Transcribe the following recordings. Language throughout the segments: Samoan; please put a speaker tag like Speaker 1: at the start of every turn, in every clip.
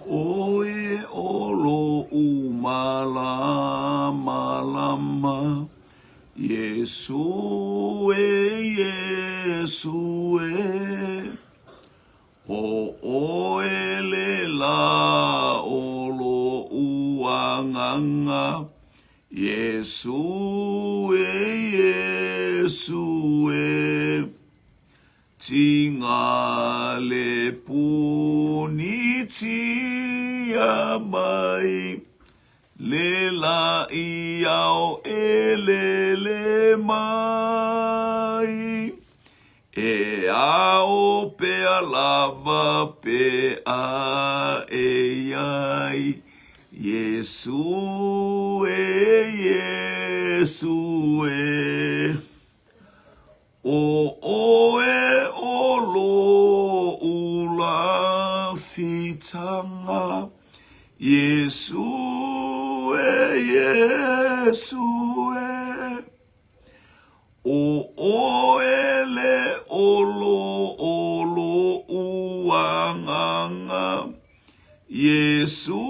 Speaker 1: ʻoe o loʻu mālamalama, Iesū e, Iesū e. ʻO ʻoe le lā o loʻu agaga, Iesū e, Iesū e. Tinga le punitia mai, Le la i ao e lele mai, E ao pea lava pe a e iai, Iesu e, Iesu e. ʻO ʻoe o loʻu lafitaga, Iesū e, Iesū e. ʻO ʻoe le ʻolo o loʻu agaga, Iesū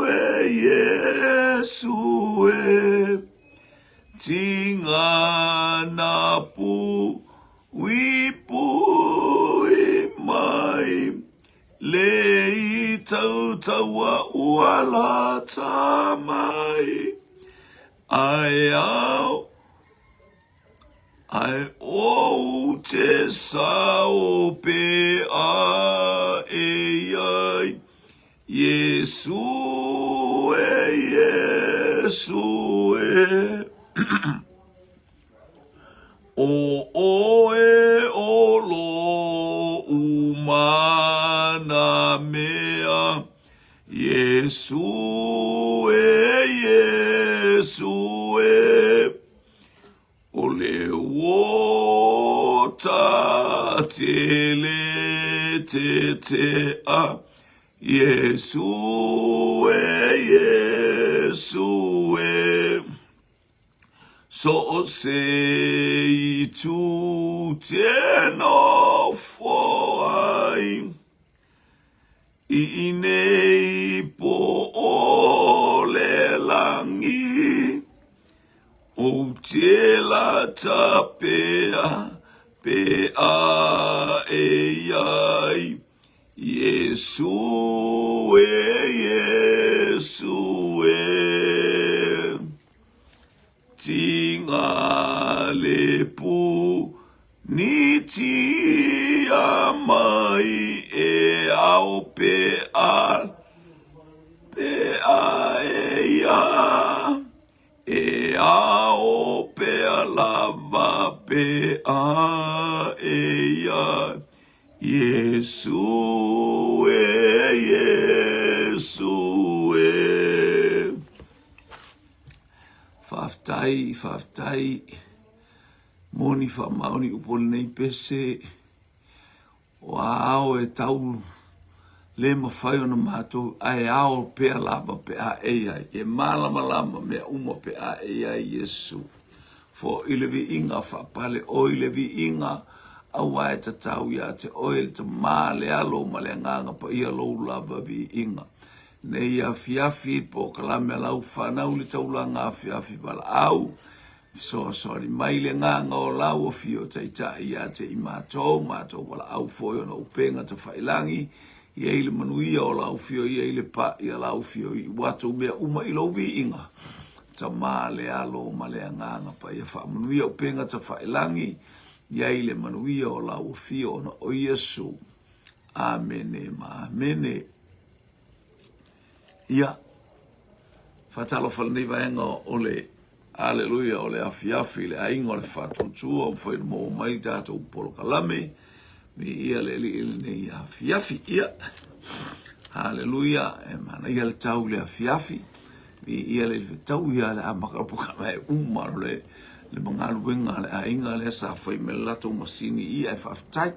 Speaker 1: e, Iesū e. Tinga na pui pui mai le i tautaua ua lata mai Ae au Ae ou te sao pe a e iai Iesu e, Iesu e. ʻO ʻoe o loʻu mana mea, Iesu e, Iesu e. ʻO le uota tele tetea, Iesu e, Iesu e. So o se itu te nofo ai, I inei po o le langi, Ou te lata pea, pea e iai, Iesu e, Iesu e. Tinga le pu ni tia mai e ao pe a pe a e ia e ao pe a lava pe a e ia Iesu e Iesu e. Faafetai, faafetai. Moni faamaoni upu o lenei pese. O a ao e tau le mawhai ona mātou, ae ao pea lava pe a e ai. E mālamalama mea uma pe a e ai Iesu. Fo i le viiga whaapale o i le viiga, aua e tatau ia te oe le tamā le alo ma le agaga paia lou lava viiga. Nei afiafi polokalame a lau fanau le taulaga afiafi valaau, fesoasoani mai le agaga o lau afio taitai ia te i matou, matou valaau foi ona upega tafailangi, i ai le manuia o lau afio ia i le pa ia lau afio i uatou mea uma i lou viiga. Tama le Alo ma le Agaga Paia faamanuia upega tafailangi, i ai le manuia o lau afio ona o Iesu. Amene ma amene. Ia, faatalofa lenei vaega o le Aleluia o le afiafi le aiga o le faatuatua ua mafai ona maua mai le tatou polokalame. Viia le Alii i lenei afiafi. Ia, Aleluia, e manaia le tau i le afiafi. Viia le Alii, tau ia le amata o le polokalame e uma le le magaluega a le aiga lea sa fai mai le latou masini ia e faafetai.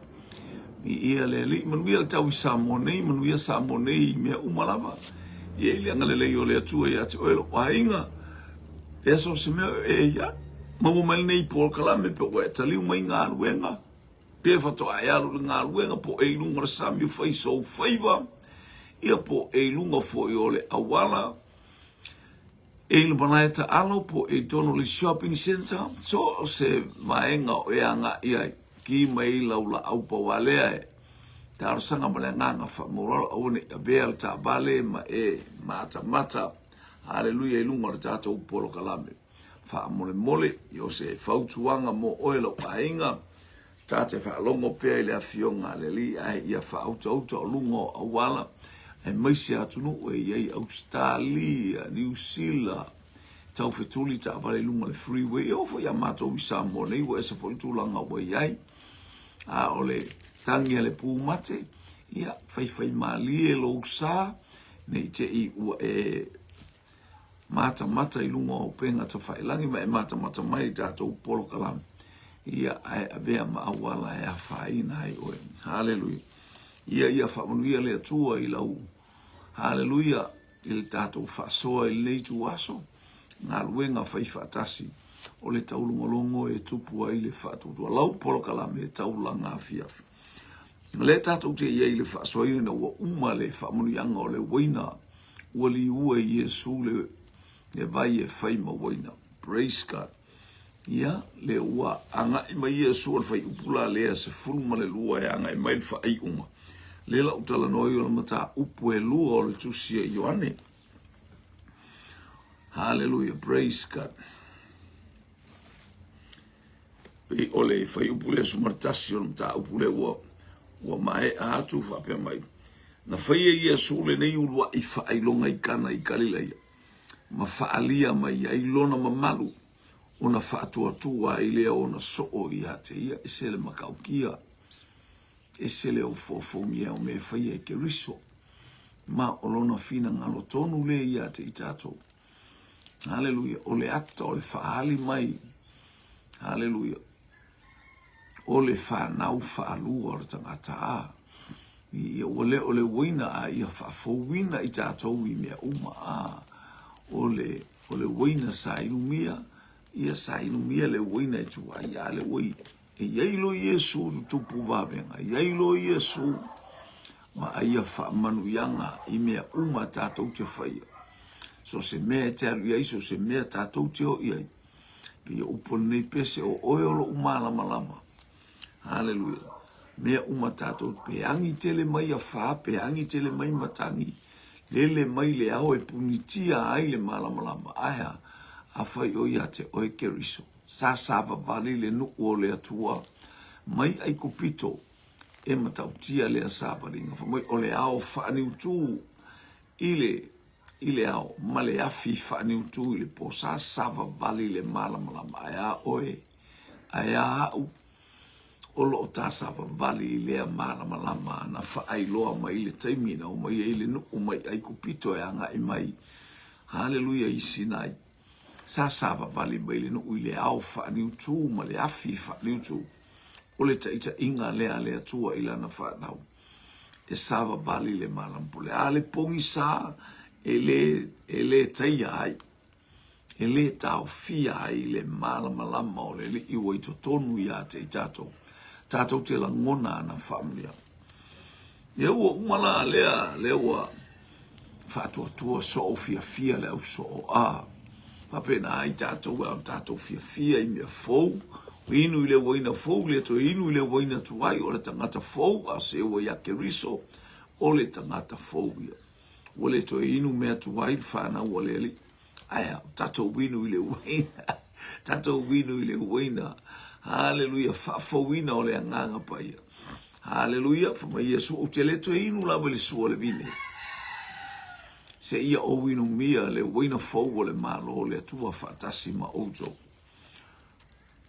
Speaker 1: Viia le Alii, manuia le tau i Samoa nei, manuia Samoa nei i mea uma lava. Ia i le agalelei o le Atua ia te oe lou aiga. E so se mea e ia, maua mai lenei polokalame pe ua e taliu mai galuega, pe faatoa e alu i le galuega po o e i luga o le sami o fai sou faiva. Ia po o e i luga foi o le auala, e i le malae taalo po o e i totonu o le shopping centre, so o se vaega o e agai ai, ki mai lau laau paualea e talosaga ma le agaga faamaualalo aua ne i avea le taavale ma e matamata. Haleluia i luga o le tatou polokalame. Faamolemole, ia o se fautuaga mo oe lou aiga, ta te faalogo pea i le Afioga a le Alii ae ia faautauta o luga o auala, aemaise atunuu e i ai Ausetalia, Niu Sila, taufetuli taavale i luga o le freeway, e oo foi ia matou i Samoa nei ua ese foi le tulaga ua i ai. A o le tagi a le pumate, ia faifaimalie lou sa, ne i te i ua e matamata i luga o upega tafailagi ma e matamata mai i tatou polokalame, ia ae avea ma auala e afaina ai oe. Haleluia. Ia ia faamanuia le Atua i lau haleluia i le tatou faasoa i lenei ituaso, galuega fai faatasi o le taulogologo e tupu ai le faatuatua. Lau polokalame e taulaga afiafi. O lea tatou te i ai i le faasoaina ua uma le faamanuiaga o le uaina ua liua e Iesu le, le vai e fai ma uaina. Praise God. Ia, le ua agai mai Iesu o le fuaiupu la lea 12 e agai mai le faaiuga. Le lau talanoa i o le mataupu e lua o le tusi a Ioane. Hallelujah, praise God. Pei o le fuaiupu lea 11 o le mataupu lea ua, ua maea atu faapea mai. Na faia Iesu lenei uluai faailoga i Kana i Kalilaia, ma faaalia mai ai lona mamalu, ona faatuatua ai lea ona soo ia te ia. Ese le matautia, ese le ofoofogia o mea e faia e Keriso, ma o lona finagalo tonu lea ia te i tatou. Haleluia. O le ata o le faaali mai. Haleluia. O le whanau whaalua o le tangata a. Ia ua le o le uaina a ia faafouina i tatou i mea uma a. O le, o le uaina sa inumia, ia sa inumia le uaina e tuai a le ua E i ai loa Iesu tutupu vavega, e i ai loa Iesu ma aia faamanuiaga i mea uma tatou te faia. So se mea e te alu i ai, so se mea tatou te o i ai. Pei o upu o lenei pese, o oe o lou malamalama. Haleluia. Mea uma tatou, pe agi tele mai afa, pe agi tele mai matagi, lele mai le ao e punitia ai le malamalama. Ae a, afai o ia te oe Keriso. Sa savavali le nuu o le Atua mai Aikupito e matautia lea savaliga. Fai mai o le ao faaniutū i le i le ao ma le afi faaniutū i le po. Sa savavali le malamalama. Ae a oe? Ae a au? O lo o ta savavali i lea malamalama na faailoa mai i le taimi na omai ai le nuu mai Aikupito e agai mai. Haleluia i Sinai. Sa savavali mai le nuu i le ao faaniutū ma le afi faaniutū. O le taitaiga lea a le Atua i lana fanau. E savavali le malama. Po o le a le pogisa e le, e le taia ai, e le taofia ai le malamalama o le Alii ua i totonu ia te i tatou. Tatou te lagona ana faamanuiaga. Ia ua uma la lea, lea ua faatuatua soo fiafia le au soo a faapena ai tatou e ona tatou fiafia i mea fou, inu i le uaina fou, le toe inu i le uaina tuai, o le tagata fou, a se ua ia Keriso, o le tagata fou ia. Ua le toe inu mea tuai le fanau a le Alii. Ae a, tatou inu i le uaina, tatou inu i le uaina. Haleluia, faafouina o le agaga paia. Haleluia, fai mai Iesu, ou te le toe inu lava i le sua o le vine. Seia ou inumia le uaina fou o le Malo o le Atua faatasi ma outou.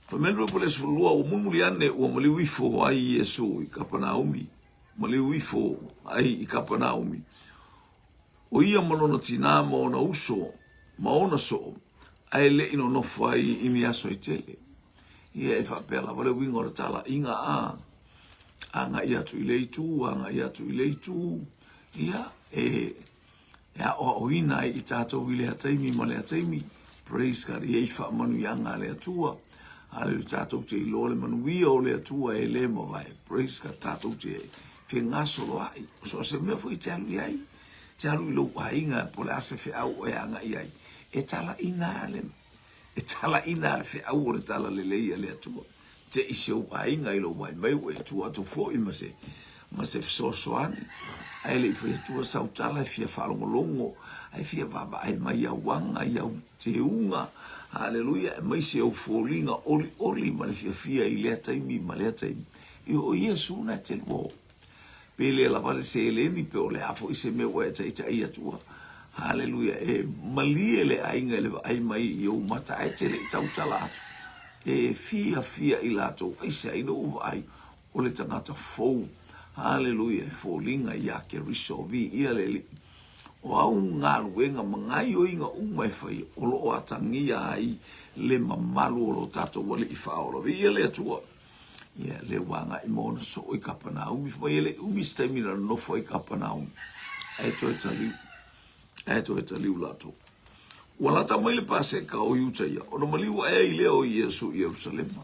Speaker 1: Fai mai le 12, ua mulimuli ane ua maliu ifo ai Iesu i Kapanaumi, maliu ifo ai i Kapanaumi. ʻO ia ma lona tinā ma ona uso ma ona soo, ae le i nonofo ai i ni aso e tele. Ia e faapea lava le uiga o le talaiga a agai atu i le itu, agai atu i le itu, ia e e aoaoina ai i tatou i lea taimi ma lea taimi. Praise God. Ia i faamanuiaga a le Atua. Haleluia. Tatou te iloa le manuia o le Atua e le mavae. Praise God. Tatou te fegasoloai. So o se mea foi e te alu i ai. te alu i lou aiga po o le a se feau e agai ai, e talaina le, e talaina le feau o le talalelei a le Atua. Te i si ou aiga i lou vaai mai ua e tu atu foi ma se, ma se fesoasoani. Ae le i fai atua sau tala e fia faalogologo, ae fia vaavaai mai i au aga, i au teuga, haleluia, aemaise ou foliga olioli ma le fiafia i lea taimi ma lea taimi. Ia o Iesu na e te lua o. Pe le lava le seleni pe o le a foi se mea ua e taitai atua. Haleluia, e malie le aiga i le vaai mai i ou mata ae te le i tautala atu. E fiafia i latou aisea ina ua vaai o le tagata fou. Haleluia, e foliga iā Keriso, viia le Alii. O au galuega ma gaioiga uma e fai o lo o atagia ai le mamalu o lo tatou Alii Faaola. Viia le Atua. Ia, lea ua agai ma ona soo i Kapanaumi. Fai mai e le i umi se taimi na nonofo ai i Kapanaumi, ae toe taliu, ae toe taliu latou. Ua lata mai le Paseka o Iutaia, ona maliu ae ai lea o Iesu i Ierusalema.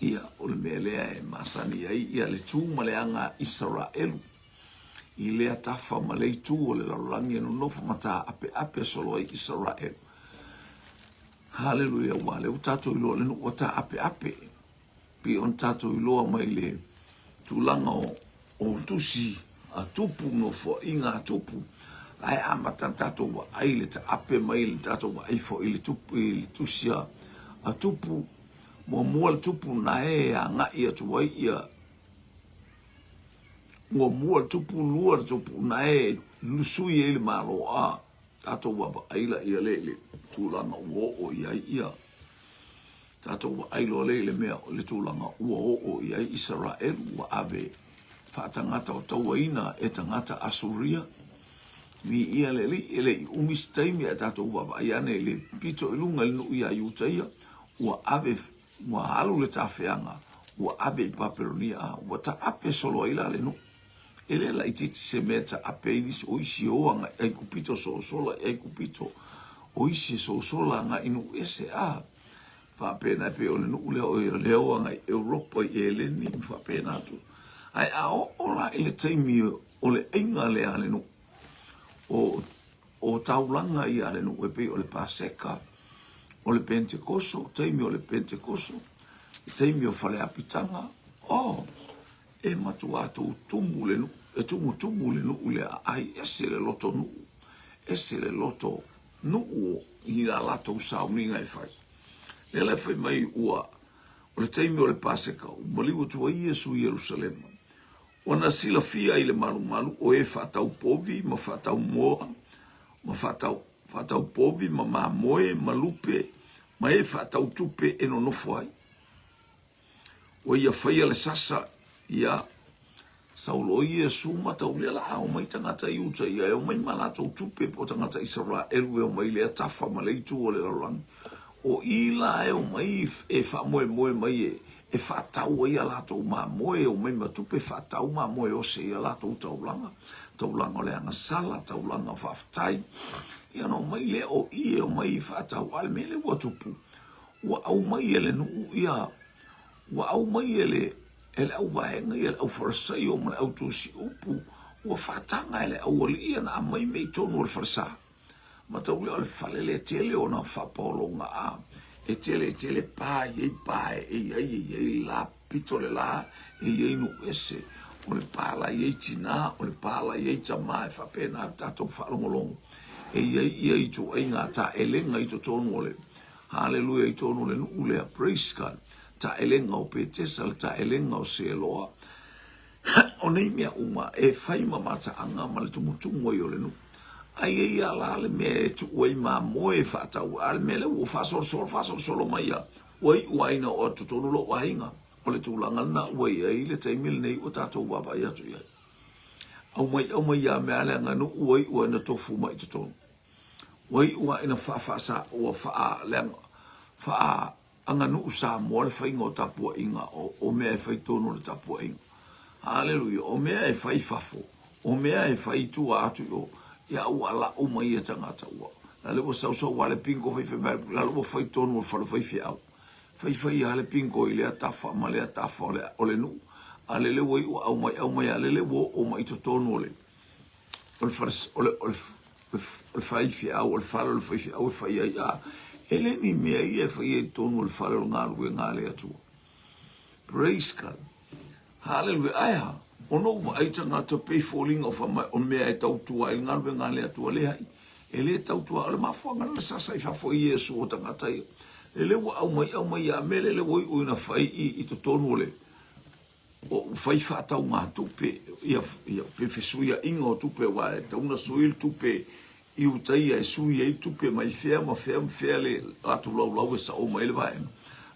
Speaker 1: Ia, o le mea lea e masani ai ia le tu ma le aga a Isaraelu i lea tafa ma le itu o le lalolagi e nonofo ma tā'ape'ape solo ai Isaraelu. Haleluia, ua lea ua tatou iloa le nuu ua tā'ape'ape. Pei ona tatou iloa mai le tulaga o, o tusi a tupu, nofoaiga a tupu, ae amata tatou vaai le taape mai le tatou vaai foi i le tupu, i le tusi a, a tupu, muamua le tupu na e agai atu ai ia muamua le tupu, lua le tupu na e sui ai le Malo a tatou vaavaai la ia le i le tulaga ua oo i ai ia Tatou vaai loa lea i le mea o le tulaga ua oo i ai Isaraelu, ua ave faatagata o tauaina e tagata Asuria. Viia le Alii, e le i umi se taimi ae tatou vaavaai ane i le pito i luga i le nuu ia Iutaia, ua ave, ua alu le tafeaga, ua ave i Papelonia, a ua taape solo ai la le nuu. E le laitiiti se mea e taape ai nisi, o isi e o agai Aikupito sosola i Aikupito, o isi e sosola agai i nuu ese, a faapena e pei o le nuu lea o lea o agai i Europa i Eleni ma faapena atu. Ae a oo la i le taimi o le aiga lea a le nuu, o, o taulaga ia a le nuu e pei o le Paseka, o le Pentekoso, taimi o le Pentekoso, taimi o faleapitaga, oh, E matua tutumu le nuu, e tumutumu le nuu i le aai, ese le loto nuu, ese le loto nuu i la latou sauniga e fai. Lea la e fai mai ua, o le taimi o le Paseka, ua maliu atu ai Iesu i Ierusalema. Ua na silafia i le malumalu o e faatau povi ma faatau moa, ma faatau, faatau povi ma mamoe ma lupe, ma e faatau tupe e nonofo ai. Ua ia faia le sasa, ia, sau loa Iesu ma taulia la a omai tagata Iuta ia e omai ma latou tupe po o tagata Isaraelu e omai lea tafa ma le itu o le lalolagi. O i la e omai e faamoemoe mai e, e faatau ai a latou mamoe, e omai ma tupe e faatau mamoe ose i a latou taulaga, taulaga o le agasala, taulaga o faafetai. Ia ona omai lea o i e omai e faatau, a o le mea lea ua tupu, Ua aumai e le nuu ia, ua aumai e le, e le auvaega ia le aufalesaio ma le autusiupu, ua faataga e le aualii ana aumai mea i totonu o le falesa. Mataulia o le fale lea e tele ona faapaologa a, e tele e tele pa e i ai pa e i ai e i ai la pito le la, e i ai nuu ese, o le pa la e i ai tina, o le pa la e i ai tama, e faapena le tatou faalogologo. E i ai ia ituaiga taelega i totonu o le Haleluia i totonu o le nuu lea, praise God, taelega o Petesa, le taelega o Seloa. O nei mea uma e fai ma mataaga ma le tumutumu ai o le nuu. Ai ai ia la le mea e tuu ai mamoe e faatau, a le mea lea ua faasolosolo faasolosolo mai ia, ua iu lava ina oo atu totonu lou aiga. O le tulaga lena ua i ai le taimi lenei ua tatou vaavaai atu i ai. Aumai aumai ia mea le aganuu ua iu lava ina tofu mai i totonu. Ua iu lava ina faafaasa, ua faaleaga, faaaganuu Samoa le faiga o tapuaiga, o, o mea e fai i totonu o le tapuaiga. Haleluia! O mea e fai i fafo, o mea e fai i tua atu i o, ia ua lau mai ia tagata ua, la le ua sausau lava le bingo faifai mai, la le ua fai i totonu o le fale faifeau. Faifai lava le bingo i lea tafa ma lea tafa o le, o le nuu. A lele ua iu aumai, aumai, a lele ua oo mai i totonu o le. O le fale, o le, o le, o le faifeau, o le fale o le faifeau e fai ai, a, e le ni mea ia e fai ai i totonu o le fale o le galuega a le Atua. Praise God. Haleluia. Ae a? Ona ou vaai tagata pei foliga o fai mai o mea e tautua ai le galuega a le Atua. Leai, e le tautua. O le mafuaaga lena sa sasa i fafo i Iesu o tagata ia. Lele ua aumai aumai a mea lele ua iu ina fai i, i totonu o le o fai faataugatupe ia, ia pe fesuiaiga o tupe aua e tatau ona sui le tupe i uta ia e sui ai tupe mai fea ma fea ma fea le atu laulau e sao mai le vaega.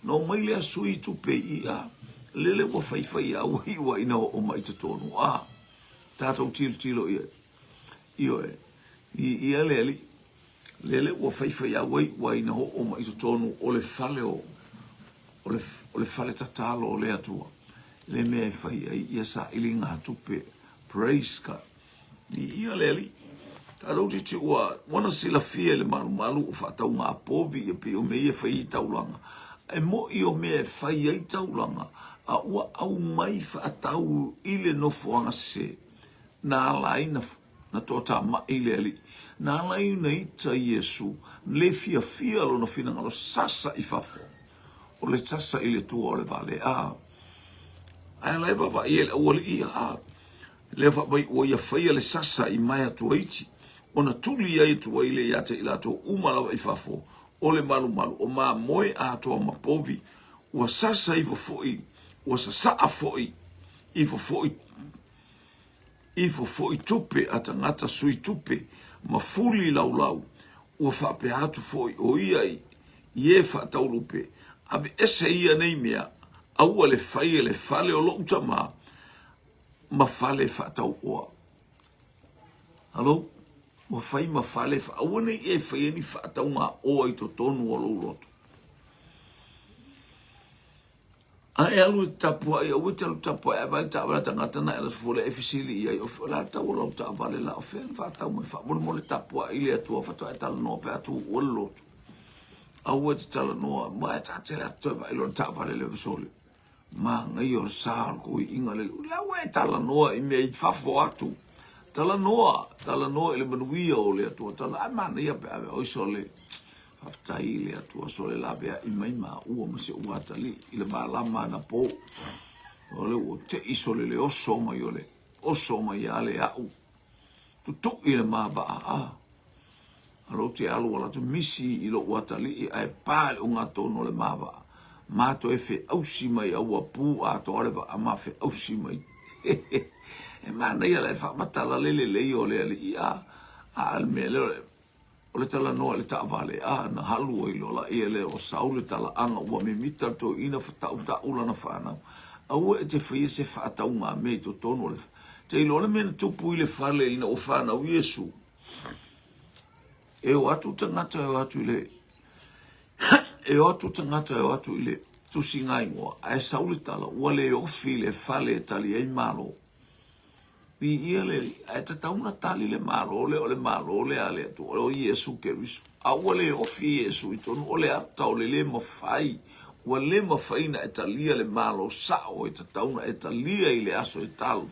Speaker 1: Na omai lea sui tupe i a, lele ua faifai a ua iu ai ina oo mai i totonu a tatou tilotilo i ai. Ioe, i ia le alii, lele ua faifai a ua iu ai ina oo mai i totonu o le fale o o le, o le fale tatalo o le Atua, le mea e fai ai ia sailiga tupe. Praise God. Viia le Alii. Tatou titi ua ua na silafia i le malumalu o faatauga povi ia pei o mea ia e fai ai taulaga. E moʻi o mea e fai ai taulaga a ua aumai faatau i le nofoaga sese na ala ai na na toatamai le Alii. Na ala ai na ita Iesu le fiafia lona finagalo sasa i fafo o le sasa i le tua o le vale. A ae ala e vaavaai ai le aualii a Lea faamai ua ia faia le sasa i mae atuaiti, ona tuli ai atu ai lea ia te i latou uma lava i fafo o le malumalu o mamoe atoa ma povi, ua sasa ifo foi, ua sasaa foi ifo foi ifo foi tupe a tagata sui tupe ma fuli laulau, ua faapea atu foi o ia i i e faataulupe, aveese ia nei mea, aua le faia le fale o lou tama, ma fale faatauoa. Hello? Ua fai ma fale, aua ne i e faia ni faataugaoa i totonu o lou loto. A e alu e tapuai, aua e te alu tapuai, ae vaai le taavale a tagata na e alu fole e fesili i ai, o le a le tau o lau taavale la, o fea na faatau mai, faamolemole tapuai i le Atua faatoa e talanoa pe a tuua le loto. Aua e te talanoa, ma e ta te atu toe vaai loa le taavale lea sole. Manaia o le sa o le toeaina lele. O la ua e talanoa i mea i fafo atu. Talanoa, talanoa i le manuia o le Atua. Tala, ai manaia pe ave oi sole. Faafetai i le Atua sole laveai mai maua ma si ou atalii i le malama anapo. O le ua tei sole le oso mai o le oso mai ia le au. Tutui le ma vaa a. A lou te alu ala atu misi i lou atalii ae pa i le ogatotonu o le ma vaa. Ma toe feausi mai a ua pu atoa le vaa ma feausi mai. E manaia la e faamatala le lelei o le alii a a le mea lea O le talanoa i le taavale, a na halu ai loa laia lea ua sau le talaaga ua mimita le toeaina fatautaʻu lana fanau. Aua e te faia se faataugamea i totonu o le Te iloa le mea na tupu i le fale ina ua fanau Iesu. E o atu tagata e o atu i le e o atu tagata e o atu i le tusiga igoa, ae sau le tala ua le ofi le fale e tali ai Malo. Viia le Alii, ae tatau ona tali le Malo lea, o le Malo lea a le Atua, o Iesu Keriso. A ua le ofi Iesu i totonu, o le ata o le le mafai, ua le mafai ona e talia le Malo sao e tatau ona e talia i le aso e talo.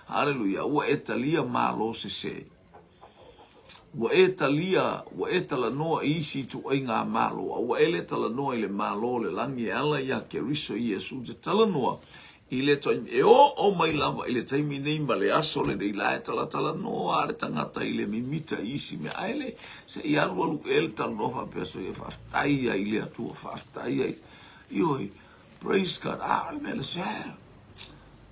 Speaker 1: Haleluia, ua e talia Malo sese. Ua e talia, ua e talanoa i isi ituaiga Malo, a ua e le talanoa i le Malo o le lagi e ala iā Keriso Iesu te talanoa i le taimi e oo mai lava i le taimi nei ma le aso lenei la e talatalanoa a le tagata i le mimita i isi mea ae le se i alualu ea le talanoa faapea soia faafetai ai i le Atua faafetai ai ioe praise God a o le mea le se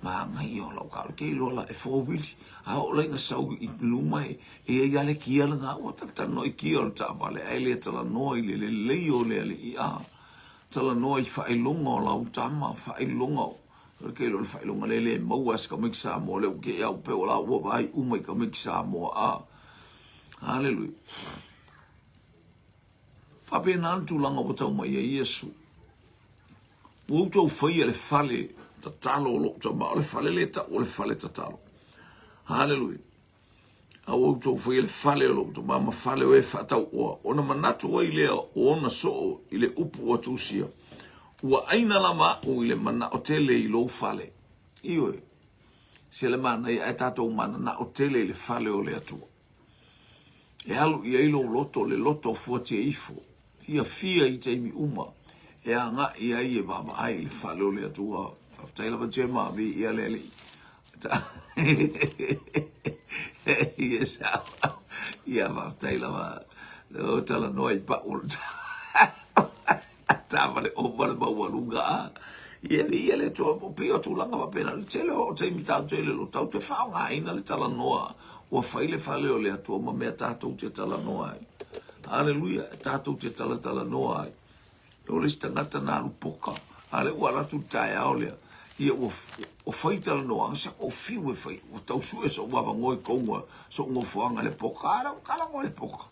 Speaker 1: manaia o lau taavale ke iloa la e four wheel a oo la ina sau i luma e e i ai le kia lena ua talatalanoa i kia o le taavale ae le talanoa i le lelei o le alii a Talanoa i faailoga o lau tama, faailoga o ke iloa le faailoga lea le maua e se tamaiti Samoa lea ua te au pei o la ua vaai uma i tamaiti Samoa a. Haleluia. Faapena le tulaga ua tau mai ai Iesu. Ua outou faia le fale tatalo o lou tama, o le fale lea e tau o le fale tatalo. Haleluia. A ua outou faia le fale o lou tama ma fale o e faatauoa, ona manatu ai lea o ona soo i le upu ua tusia, Ua ʻaina lava aʻu i le manaʻo tele i lou fale. Ioe. Se le manaia ae tatou mananao tele i le fale o le Atua. E alu i ai lou loto, le loto fuatia ifo, fiafia i taimi uma e agai ai e vaavaai i le fale o le Atua. Faafetai lava Gemma, viia le Alii. Yes, ia faafetai lava. O talanoa i pau o le taavale ova le maualuga a. Ia viia le Atua, pei o tulaga faapena, le tele o taimi tatou te le tatou te faaaogaina le talanoa ua fai le fale o le Atua ma mea tatou te talanoa ai. Haleluia, tatou te talatalanoa ai. O le isi tagata na alu poka, a lea ua alu atu le taeao lea, ia ua, ua fai talanoaga, sa ou fiu e fai, ua tau sue so'u avanoa i tonu so'u nofoaga i le poka, a lea ua talanoa i le poka.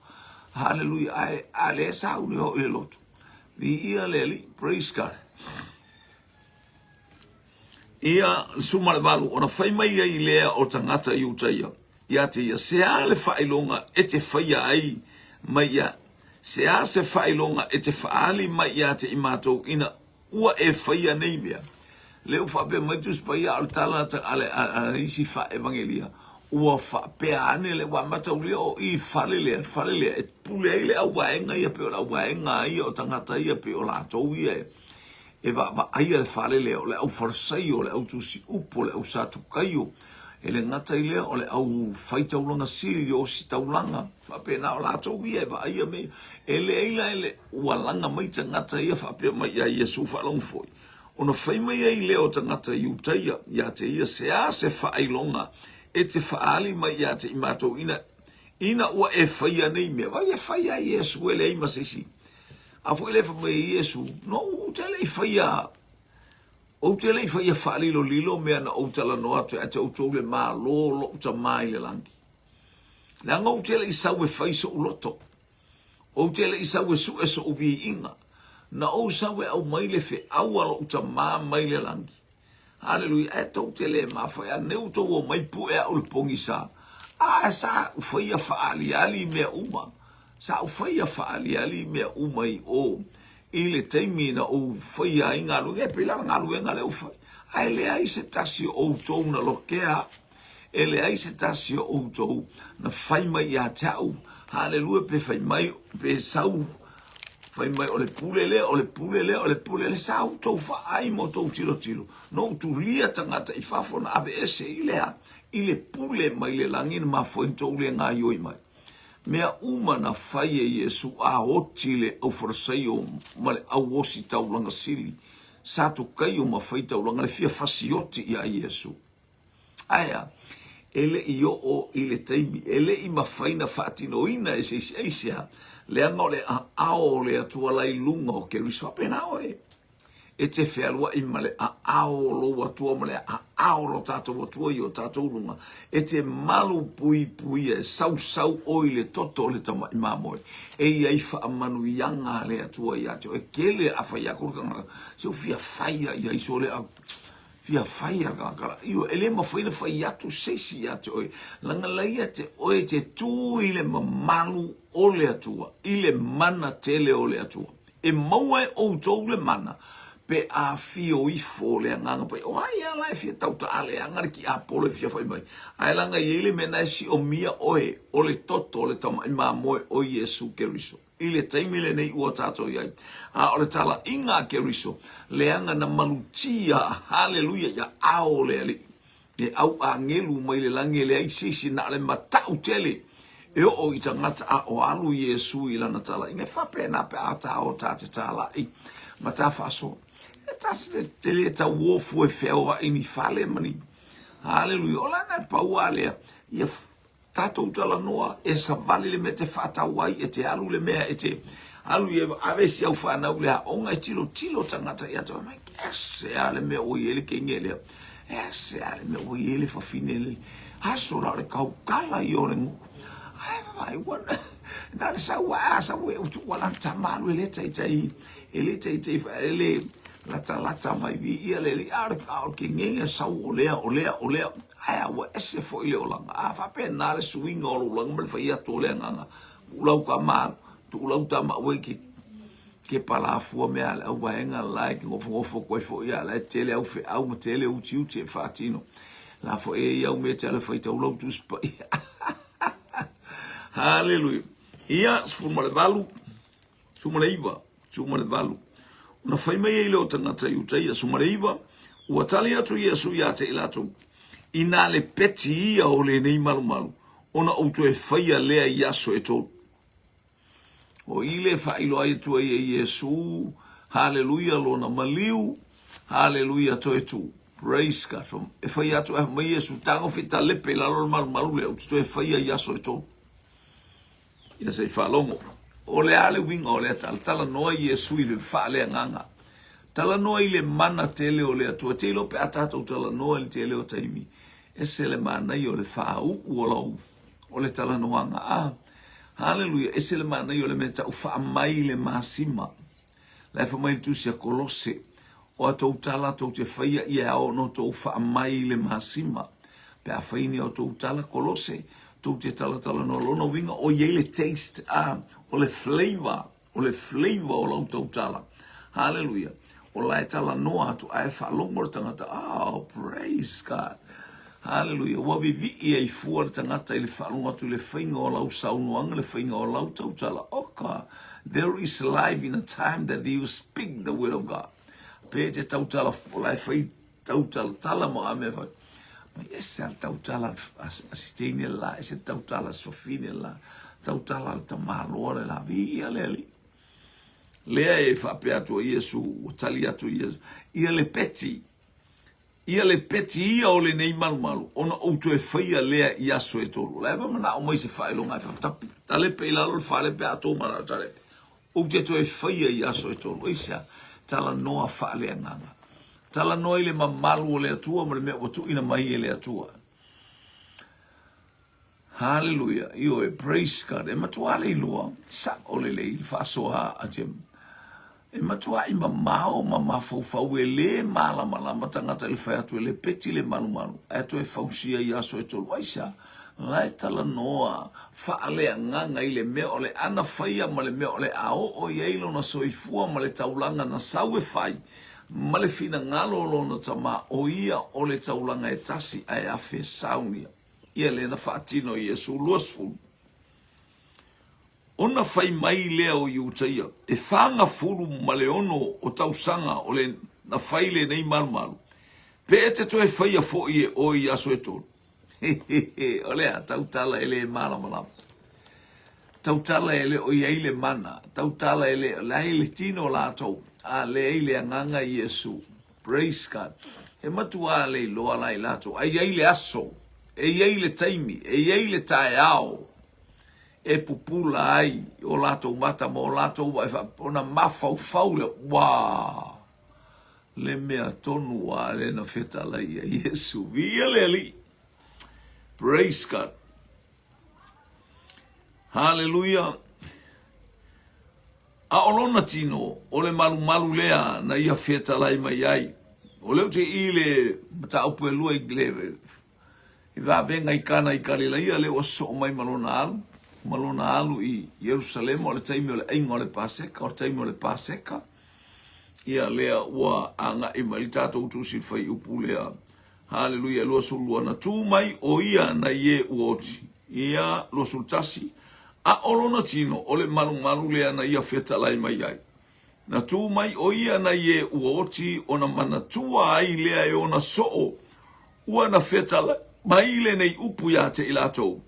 Speaker 1: Haleluia, ae a lea sa uli ho'i le loto. Viia le Alii, praise God. Ia, le 18, ona fai mai ai lea o tagata Iutaia ia te ia, se a le faailoga e te faia ai mai ia, se a se faailoga e te faaali mai ia te i matou ina ua e faia nei mea? Lea ua faapea mai Tusi Paia, a o le tala a le, a le isi faaevagelia, ua faapea ane le, ua mataulia o i fale lea, fale lea, e pule ai le auvaega ia pei o le auvaega ia o tagata ia pei o latou ia e, e vaavaaia le fale lea, o le au Farisaio, o le au tusi upu, o le au Satukaio, e le gata i lea, o le au faitaulaga sili, ositaulaga, faapena o latou ia e vaaia mea. E leai la ele ua laga mai tagata ia faapea mai ia Iesu faalogo foi, ona fai mai ai lea o tagata Iutaia ia te ia, se a se faailoga e te faaali mai ia te i matou ina, ina ua e faia nei mea? Vai e fai ai Iesu e leai ma se isi. A foi lea fai mai ai Iesu, No ou te le i faia, ou te le i faia faalilolilo mea na ou talanoa atu ia te outou le Malo o lou Tama i le lagi. Leaga ou te le i sau e fai soʻu loto, ou te le i sau e sue soʻu viiga, na ou sau e aumai le feau a lou Tama mai le lagi. Haleluia, ae tou te le mafai, a nei ua tou omai pue au le pogisa. A sa ou faia faaaliali mea uma, sa ou faia faaaliali mea uma i o i le taimi na ou faia ai galuega, e pei la o le galuega lea ua fai. Ae leai se tasi o outou na lokea au. E leai se tasi o outou na fai mai ia te au, haleluia, pe fai mai, pe sau, fai mai o le pule lea, o le pule lea, o le pule lea, sa outou vaai ma outou tilotilo, na ou tulia tagata i fafo na aveese i le a? I le pule mai le lagi na mafua ai ona tou le gaoioi mai. Mea uma na fai e Iesu a oti le Aufarisaio ma le au ositaulaga sili, Satukaio ma faitaulaga le fia fasioti ia Iesu. Ae a? E le i oo i le taimi, e le i mafai na faatinoina e se isi aisea, leaga o le aao o le Atua la i luga o Keriso. Faapena oe, e te fealuai ma le aao o lou Atua ma le aao o lo tatou Atua i o tatou luga, e te malu puipuia, e sausau oe i le toto o le tamai mamoe. E i ai faamanuiaga a le Atua ia te oe. Tele a fai atu le tagata, se ua fia fai a i ai sole au. Fia fai a tagata la. Ioe, e le mafai ona fai atu se isi ia te oe, leaga la ia te oe te tu i le mamalu o le Atua, i le mana tele o le Atua. E maua e outou le mana pe a afio ifo le Agaga Paia. O ai a la e fia tautaale e aga le tiapolo e fia fai mai? Ae leaga e i ai le mea na e siomia oe, o le toto o le tamai mamoe o Iesu Keriso. I le taimi lenei ua tatou i ai. A o le talaiga a Keriso, leaga na malutia, haleluia, ia ao le Alii, e au agelu mai le lagi e leai se isi na o le matau tele e oo i tagata a o alu Iesu i lana talaiga. E faapena pe a ta o ta te talai ma ta faasoa. E ta te le tauofu e feaoai ni fale ma ni, haleluia, o lana e pau a lea, ia Tatou talanoa, e savali le mea e te faatau ai, e te alu le mea e te alu i ave si au fanau i le aoga, e tilotilo tagata ia te oe, mai, ese a le mea ua i ai le teine lea, ese a le mea ua i ai le fafine lea, aso la o le tautala ia o le nuu. Ae vaai, ua na le sau a sau e utu ua lana tama alu e le taitai, e le taitai, e le latalata mai viia le alii, a o le, a o le kegege sau o lea, o lea, o lea. Ae a ua ese foi le olaga. A faapena le suiga o lou laga ma le fai atu o le agaga. Tuu lau tama, tuu lau tama aua e ke ke palafua mea a le auvaega la e ke nofonofo atu ai foi a la e tele au feau ma tele utiuti e faatino. La foi e ia au mea te ala fai tau lau Tusi Paia. Haleluia. Ia, 18, 19, 18. Ona fai mai ai lea o tagata Iutaia, 19, ua tali atu Iesu ia te i latou, Inā le peti ia o lenei malumalu, ona ou toe faia lea i aso e tolu. O i le faailoa ai atu ai e Iesu, haleluia, lona maliu, haleluia, toe tu. Praise God. E fai atu e mai Iesu, tagofi talepe i lalo le malumalu lea, ou te toe faia i aso e tolu. Ia se i faalogo. O le a le uiga o lea tala? Talanoa Iesu i le faaleagaga. Talanoa i le mana tele o le Atua. Te iloa pe a tatou talanoa i le tele o taimi, ese le manaia o le faauu o lau o le talanoaga. A, haleluia, ese le manaia o le mea tau faamai le masima. La e fai mai le tusi a Kolose, o a tou tala tou te faia ia e ao ona outou faamai le masima. Pe a fai ni a outou tala Kolose, tou te talatalanoa lona uiga o i ai le taste, a, o le flavor, O le flavor o lau tautala. Haleluia. O la e talanoa atu ae faalogo le tagata. Oh, praise God. Haleluia. Ua vivii ai fua le tagata i le faalogo atu i le faiga o lau saunoaga, le faiga o lau tautala. Oka, there is life in a time that you speak the word of God. Pe te tautala, o la e fai tautalatala ma a mea fai. Mai ese a le tautala a se teine le la, ese le tautala a se fafine le la, tautala a le tamaloa le la, viia le Alii. Lea e faapea atu ai Iesu, ua tali atu Iesu, ia le peti, ia le peti ia o lenei malumalu, ona ou toe faia lea i aso e tolu. La e manao mai se faailoga e faatapu, talepe i lalo le fale pe a tou manao talepe. Ou te toe faia i aso e tolu. Aisea? Talanoa faaleagaga. Talanoa i le mamalu o le Atua ma le mea ua tuuina mai e le Atua. Haleluia. Ioe, praise God. E matua le iloa, sa'o lelei le faasoa a Jim. E matua'i mamao ma mafaufau e lē malamalama tagata i le fai atu e le peti le malumalu ae toe fausia i aso e tolu. Aisea? La e talanoa faaleagaga i le mea o le ana faia ma le mea o le a oo i ai lona soifua ma le taulaga na sau e fai ma le finagalo o lona Tama, o ia o le taulaga e tasi ae afe saunia. Ia lea na faatino e Iesu. 20. Ona fai mai lea o Iutaia, E fagafulu ma le ono o tausaga o le na fai lenei malumalu, pe e te toe faia foi e oe i aso e tolu. O le a tautala e le malamalama. Tautala e le o i ai le mana, tautala e le leai le tino latou, a leai le agaga i Iesu. Praise God. He matuā le iloa la i latou, a i ai le aso, e i ai le taimi, e i ai le taeao e pupula ai o latou mata ma o latou vaai faapea, ona mafaufau lea, ua! Le mea tonu a lea na fetalai ia Iesu. Viia le Alii. Praise God. Haleluia. A o lona tino, o le malumalu lea na ia fetalai mai ai. O lea ou te i le mataupu e lua i le I vavega i Kana i Kalilaia, lea ua sosoo mai ma lona alu, ma lona alu i Ierusalema, o le taimi o le ʻaiga o le Paseka, o le taimi o le Paseka, ia lea ua agai mai le tatou tusi i le fuaiupu lea. Haleluia, 22, na tu mai ʻo ia nai e ua oti. Ia, 21, a o lona tino, o le malumalu lea na ia fetalai mai ai. Na tu mai ʻo ia nai e ua oti ona manatua ai lea e ona soo ua na fetalai mai lenei upu iā te i latou,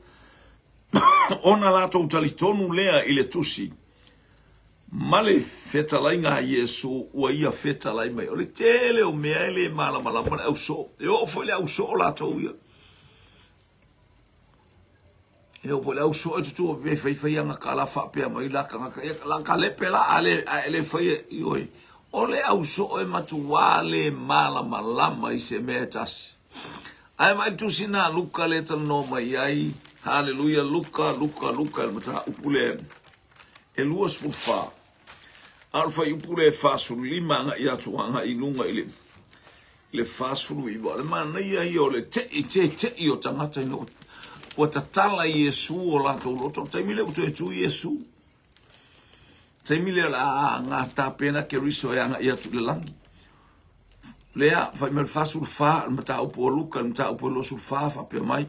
Speaker 1: ona latou talitonu lea i le tusi ma le fetalaiga a Iesu ua ia fetalai mai. O le tele o mea e le malamalama le ausoo. E oo foi le ausoo latou ia. E oo foi le ausoo e tutu e fai fai ana tala faapea mai la tagata, ia la talepe la a le a e le fai e ioe. O le ausoo e matuā le malamalama i se mea e tasi. Ae vaai tusi na Luka le talanoa mai ai. Haleluia, Luka, Luka, Luka, le mataupu lea e 24. A o le fuaiupu lea e 45 agai atu agai i luga i le le 49. O le manaia ia o le tei, tete'i o tagata ina ua tatala Iesu o latou loto. O le taimi lea ua toe tu Iesu. Taimi lea o le a aga tapena Keriso e agai atu i le lagi. Lea, fai mai le 44, le mataupu a Luka, le mataupu e 24, faapea mai,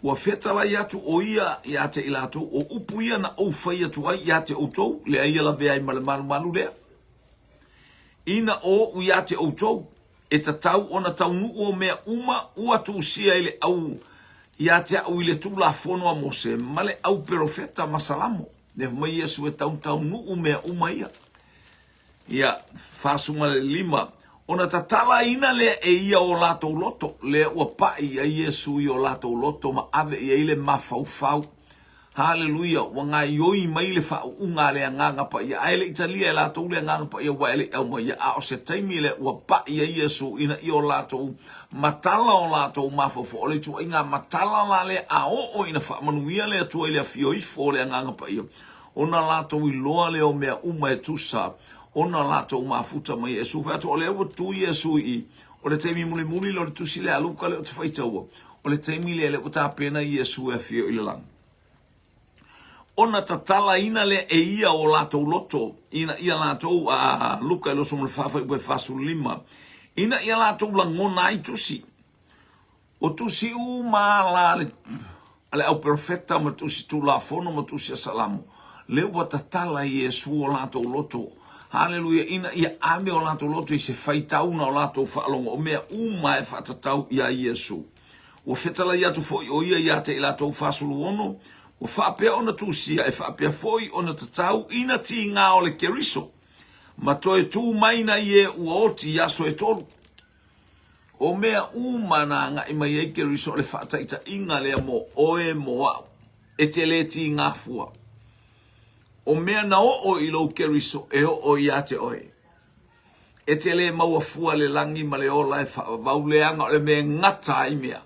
Speaker 1: Ua fetalai atu ʻo ia iā te i latou, o upu ia na ou fai atu ai iā te ʻoutou, lea ia lavea ai ma le malumalu lea. Ina o oʻu iā te ʻoutou, e tatau ona taunuu o mea uma ua tusia i le au iā te aʻu i le Tulafono a Mose ma le au perofeta ma Salamo. Lea fai mai Iesu e tautaunuu mea uma ia. Ia, 45, ona tatalaina lea e ia o latou loto, lea ua paʻi ai Iesu i o latou loto ma ave i ai le mafaufau. Haleluia! Ua gaoioi mai le faauuga a le Agaga Paia, ae le i talia e latou le Agaga Paia ua e le i aumaia, a o se taimi lea ua paʻi ai Iesu ina ia o latou matala o latou mafaufau. O le ituaiga matala la lea a oo ina faamanuia le Atua i le afio ifo o le Agaga Paia, Ona latou iloa lea o mea uma e tusa ona latou mafuta mai Iesu. Fai atu, o lea ua tu Iesu i i, o le taimi mulimuli lea o le tusi lea a Luka lea ou te faitaua, o le taimi lea lea ua tapena Iesu e afio i le lagi. Ona tatalaina lea e ia o latou loto, ina ia latou, a Luka e 24 fuaiupu e 45, ina ia latou lagona ai tusi. O tusi uma la a le, a le au perofeta ma tusi Tulafono ma tusi a Salamo, lea ua tatala i Iesu o latou loto. Haleluia, ina ia ave o latou loto i se faitauna o latou faalogo, o mea uma e faatatau iā Iesu. Ua fetalai atu foi ʻo ia iā te i latou 46, ua faapea ona tusia, e faapea foi ona tatau ina tigā o le Keriso, ma toe tū mai nai e ua oti i aso e tolu. O mea uma na agai mai ai Keriso o le faataitaiga lea mo oe mo aʻu, e te lē tigā fua. O mea na oo i lou Keriso e oo iā te oe. E te lē maua fua le lagi ma le ola e faavavau leaga o le mea e gata ai mea.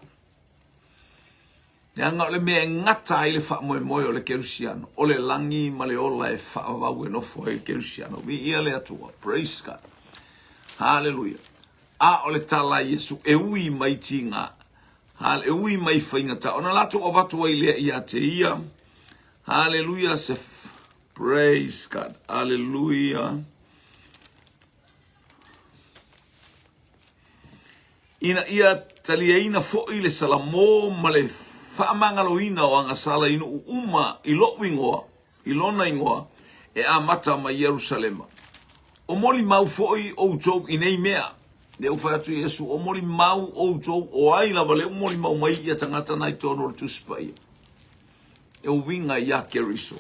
Speaker 1: Leaga o le mea e gata ai le faamoemoe o le Kerisiano, o le lagi ma le ola e faavavau e nofo ai le Kerisiano. Viia le Atua. Praise God. Haleluia. A o le tala a Iesu, e ui mai tiga, e ui mai faigata, ona latou avatu ai lea ia te ia. Haleluia. Se Praise God. Haleluia. Ina ia taliaina foi le Salamo ma le faamagaloina o agasala i nuu uma i loʻu igoa, i lona igoa, e amata mai Ierusalema. O molimau foi outou i nei mea. Lea ua fai atu Iesu, o molimau outou, o ai lava lea ua molimau mai ia tagata na i totonu o le Tusi Paia, e uiga iā Keriso.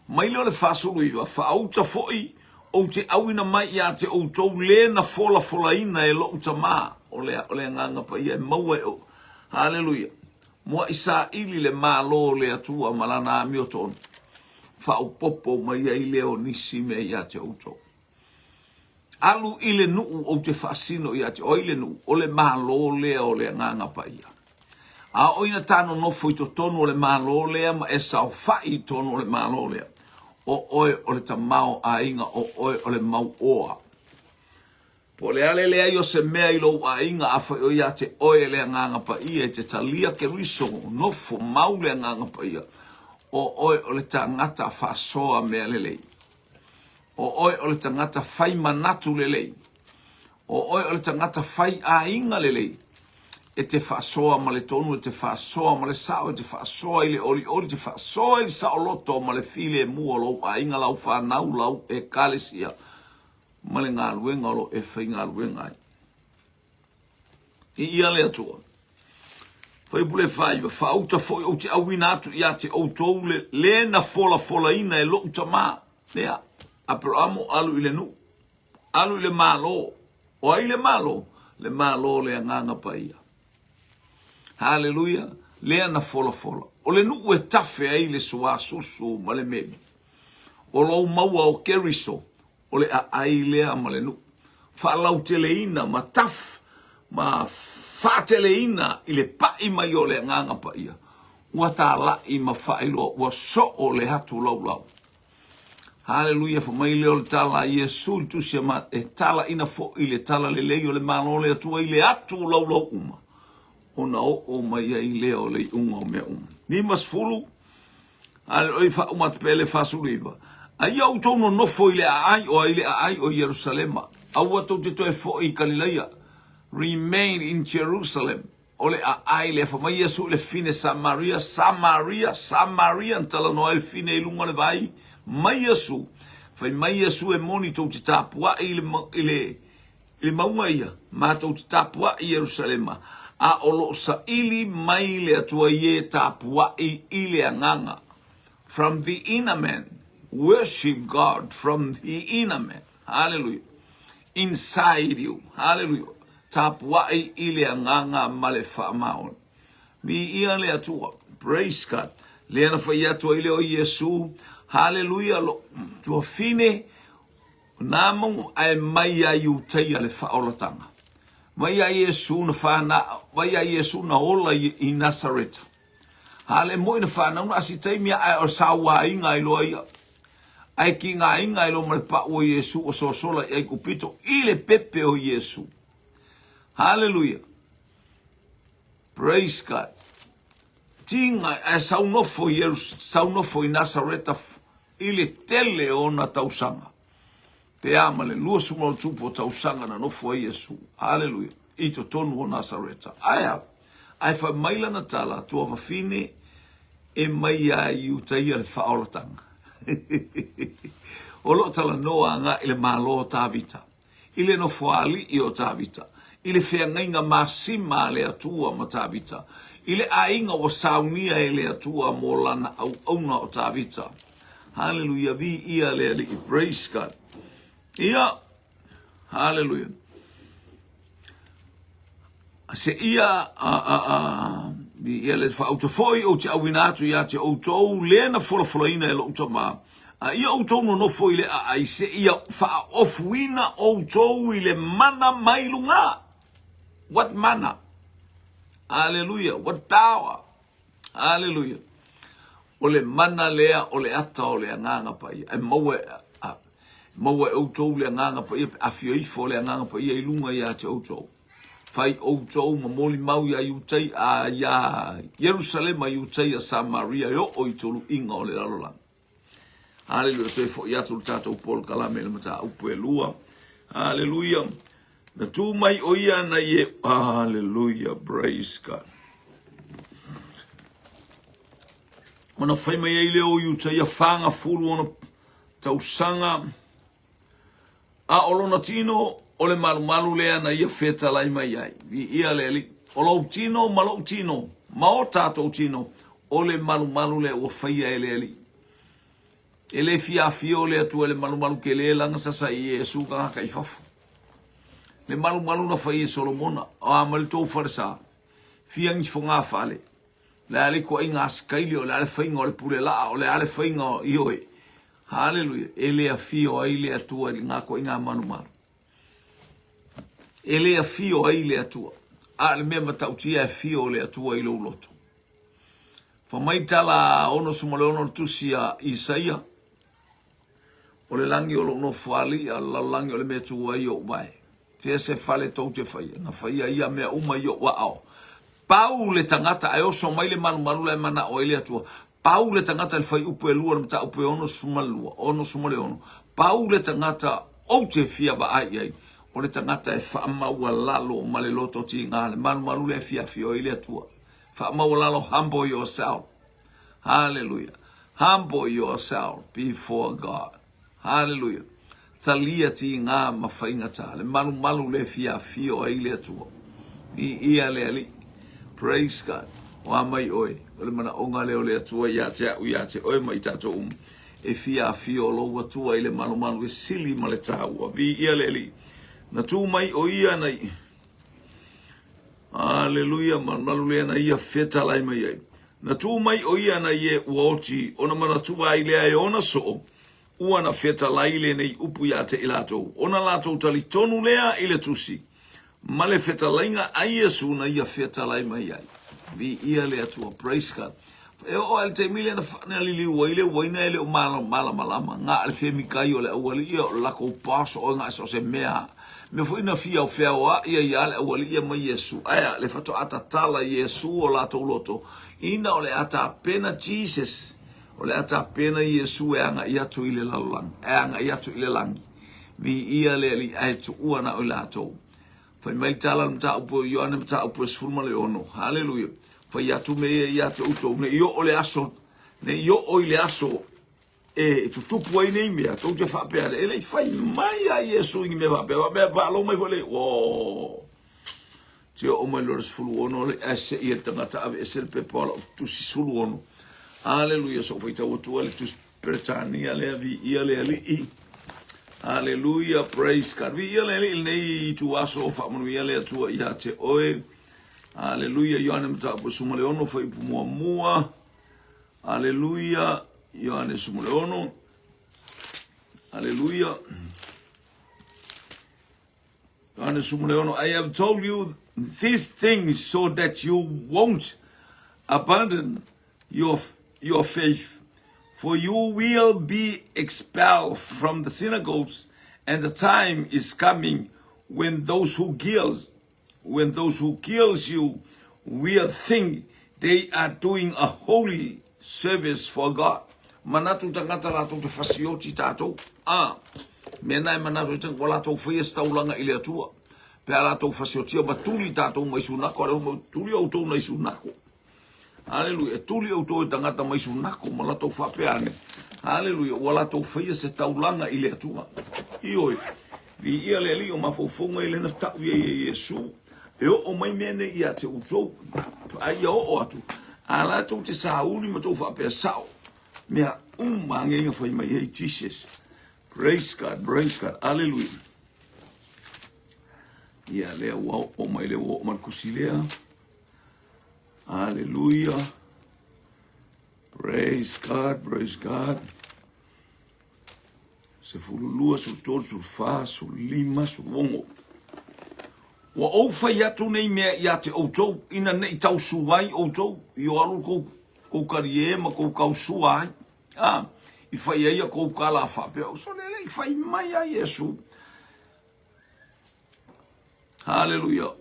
Speaker 1: Mai lea o le 49, Faauta foi ou te auina mai ia te outou le na folafolaina e loʻu Tamā. O le, o le Agaga Paia e maua e ou. Haleluia. Muaʻi saili le Malo o le Atua ma lana amiotonu. Faaopoopo mai ai lea o nisi mea ia te outou. Alu i le nuu ou te faasino ia te oe i le nuu, o le Malo lea o le Agaga Paia. A oo ina ta nonofo i totonu o le Malo lea ma e saofai i totonu o le Malo lea, o oe o le tamaoaiga, o oe o le mauoa. Po o le a le leai o se mea i lou aiga, afai o ia te oe le Agaga Paia e te talia Keriso, nofo mau le Agaga Paia, o oe o le tagata faasoa mea lelei. O oe o le tagata fai manatu lelei. O oe o le tagata fai aiga lelei. E te faasoa ma le tonu, e te faasoa ma le sao, e te faasoa i le olioli, e te faasoa i le saoloto ma le filemu o lou aiga, lau fanau, lau ekalesia ma le galuega o lo o e faigaluega ai. Viia le Atua. Fuaiupu le 49, Faauta foi ou te auina atu ia te outou le le na folafolaina e loʻu tamā. Lea, Aperamo alu i le nuu, alu i le Malo. O ai le Malo? Le Malo o le Agaga Paia. Haleluia! Lea na folafola. O le nuu e tafe ai le suasusu ma le meli. O lou maua o Keriso, O le aai lea ma le nuu. Faalauteleina ma taf ma faateleina i le pai mai o le Agaga Paia, ua talai ma faailoa ua soo le atu laulau. Haleluia, fai mai lea o le tala a Iesu i le tusi a Ma, e talaina foi le talalelei o le Malo o le Atua i le atu laulau uma, ona oo mai ai lea o le iuga o mea uma. 50 A le oi faauma atu pea le 49. A ia outou nonofo i le aai, o ai le aai? O Ierusalema. Aua tou te toe foi i Kalilaia. Remain in Jerusalem. O le aai lea, fai mai Iesu i le fine Samaria, Samaria, Samaria, na talanoa ai le fine i luga o le vai, mai Iesu. Fai mai Iesu e moni tou te tapuai i le, i le, i le mauga ia, matou te tapuai i Ierusalema, a o lo o saili mai le Atua i e tapuai i le agaga. From the inner man. Worship God from the inner man. Hallelujah. Inside you. Hallelujah. Tapuai i le agaga ma le faamaoni. Viia le Atua. Praise God. Lea na fai atu ai lea o Iesu. Hallelujah. Lo tuafine nā mauga ae mai ia Iutaia le faaolatanga. Mai ia Iesu na whana, mai ia Iesu na ola i, i Nasareta. Hale moi na whanau na asi taimi ae o sauāinga ai loa ia. Ae ki ngā inga ai loa ma le pau o Iesu o sosola i Aikupito i le pepe o Iesu. Hallelujah. Praise God. Tinga ae saunofo i Ierus, saunofo i Nasareta i le tele o ona tausaga. Pe a ma le 20 o tausaga na nofo ai Iesu. Haleluia. I totonu o Nasareta. Ae a? Ae fai mai lana tala, tuafafine, e mai ia i uta ia le faaolatanga. O loo talanoa agai i le Malo o Tavita, i le nofoalii o Tavita, i le feagaiga masima a le Atua ma Tavita, i le aiga ua saunia e le Atua mo lana auauna o Tavita. Haleluia, viia le Alii, praise God. Ia, haleluia. Se ia, a, a, a, ia le whaauta foi ou te auina atu ia te outou, le na folafolaina e lou tama. A ia outou nonofo i le aai, se ia whaaofuina outou i le mana mai lunga. What mana? Hallelujah. What power? Aleluia. O le mana lea o le ata o le Agaga Paia. E maua, a, maua e outou le Agaga Paia, pe afio ifo le Agaga Paia i luga ia te outou. Fai outou ma molimau ia Iutai, a, ia Ierusalema, Iutaia, Samaria, e oo i toluiga o le lalolagi. Haleluia, toe foi atu le tatou polokalame i le mataupu e lua. Haleluia. Na tū mai o ia na i e... Haleluia, praise God. Ona fai mai ai lea o Iutaia whanga fulu ona tausaga A o lona tino, o le malumalu lea na ia fetalai mai ai. Viia le Alii. O lou tino ma lou tino, ma o tatou tino, o le malumalu lea ua faia e le Alii. E le fia afio le Atua i le malumalu kele laga sasa i Iesu tagata i fafo. Le malumalu na fai e Solomona, o a mai le tou falesa, fia ni fogafale, le a le ituaiga asikaili, o le a le faiga o le pule laa, o le a le faiga o ioe. Haleluia. E le afio ai le Atua i ngā koinga malumalu. E le afio ai le Atua. A le mea matautia e afio le Atua i lou loto. Fa mai tala 66 le tusi a Isaia, o le lagi o lou nofoalii, a o le lalolagi o le mea tu ai ou vae. Fea se fale tou te faia, na faia ia mea uma i ou aao. Pau le tagata ae oso mai le malumalu la e manao ai le Atua. Pau le tagata i le fuaiupu e lua o le mataupu e 62, 66. Pau le tagata ou te fia vaai i ai, o le tagata e faamaualalo ma le loto tiga, le malumalu lea e fia afio ai le Atua. Faamaualalo, humble yourself. Hallelujah. Humble yourself before God. Haleluia! Talia tigā ma faigata, le malumalu le fia afio ai le Atua. Viia le Alii. Praise God. O a mai oe, o le manaoga lea o le Atua ia te au, ia te oe ma i tatou uma, e fia afio lou Atua i le malumalu e sili ma le taua. Viia le Alii. Na tu mai o ia na i... Haleluia, malumalu lea na ia fetalai mai ai. Na tu mai o ia na ie ua oti, ona manatua ai lea e ona soo, ua na fetalai lenei upu ia te i latou. Ona latou talitonu lea i le tusi, ma le fetalaiga a Iesu na ia fetalai mai ai. Viia le Atua, praise God. E oo lava i le taimi lea na, na liliu ai le uaina e le o malamalama, na o le femikai o le aualii, o le latou boss o na so o se mea. Mea foi na fia feaoai ai lava le aualii ma Iesu. Ae a, le faatoa tatala Iesu o latou loto, ina o le a tapena Jesus, o le a tapena Iesu e agai atu i le lalolagi, e agai atu i le lagi. Viia le Alii ae tuua na o i latou. Fai mai le tala o le mataupu o Ioane mataupu e 16. Haleluia. Fai atu mea ia ia te outou, ne i oo le aso, ne i oo i le aso e tutupu ai nei mea, tou te faapea, e le i fai mai a Iesu i ni mea faapea, faapea faalogo mai foi le, o, te oo mai loa le 16, le ae sei e le tagata ave ese le pepa o lau tusi 16. Aleluia, so faitau atu ai le tusi Peretania lea, viia le Alii. Aleluia, praise God. Viia le Alii lenei ituaso o faamanuia le Atua ia te oe. Aleluia, Ioane Mataupu 16, fuaiupu muamua. Aleluia, Ioane 16. Aleluia. Ioane 16, I have told you these things so that you won't abandon your, your faith, for you will be expelled from the synagogues, and the time is coming when those who kills when those who kills you will think they are doing a holy service for God. Manatu tagata latou te fasioti tatou. Ah, mena e manatu i tanga latou whaia se taulanga i le Atua. Pe a latou fasiotia ma tuli tatou mai sunako, ale homo tuli outou nei sunako. Aleluia. E tuli outou e tagata mai sunako ma latou faapea ane. Aleluia. Ua latou faia se taulaga i le Atua. Ioe. Viia le Alii o mafaufauga i lena tau ia ia Iesu. E oo mai mea nei ia te outou. A ia oo atu. A latou te sauli ma tou faapea sao. Mea uma angeiga fai mai ai Jesus. Praise God, praise God. Aleluia. Ia lea ua oo mai lea ua oo mai le kusi lea. Aleluia. Praise God, praise God. 12, 13, 14, 15, 16. Ua ou fai atu nei mea ia te outou, ina nei tausua ai outou, i o alu kou, kou kalie ma kou kausua ai. Ah, i fai ai a kou kala faapea, so lele i fai mai a Iesu. Haleluia.